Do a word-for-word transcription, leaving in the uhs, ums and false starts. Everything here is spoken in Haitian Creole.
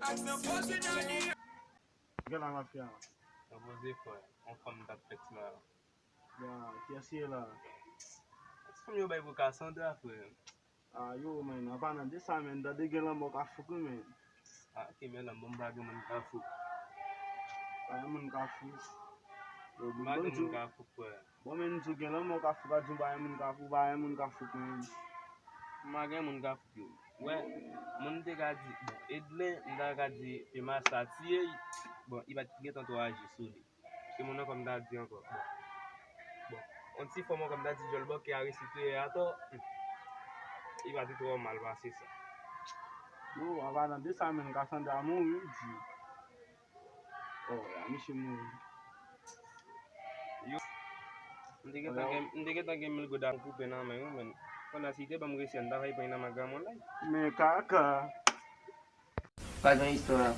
Gen la mafya. Nan poze frè, yon fanm t ap tèks la. Ya, kiyès ki ye la? Ti fanm yo bay pou Cassandra, frè. Ah, yo, men, an palan de sa, men, tande gen lanmò Kafou tou, men. Ah, ok, men lanmò m pa gen moun Kafou. Pa gen moun Kafou. Yo, bon, pa gen moun Kafou, frè. Bon, men, m di w gen lanmò Kafou, pa di w pa gen moun Kafou, pa gen moun Kafou, men. M pa gen moun Kafou, yo. Wè, moun te ka di, bon, Edlen, m ta ka di, Pema sa tiye, bon, li pa t gentan twò aji sou li. Se moun nan kòm ta di ankò. Bon. Bon. On ti fòm kòm ta di djòl bòkè a resi touye atò. Hmm. Li pa te twò mal pase sa. Yo, an palan de sa, men, Cassandra mouri, di. Oh, ya, misye mouri. Yo. M te gentan gen, m te gentan gen mil goud a koupe nan men yo, men. Pandan si te ban m resi an, m ta fè pran nan maga mwen la. Men kaka. Pa gen istwa.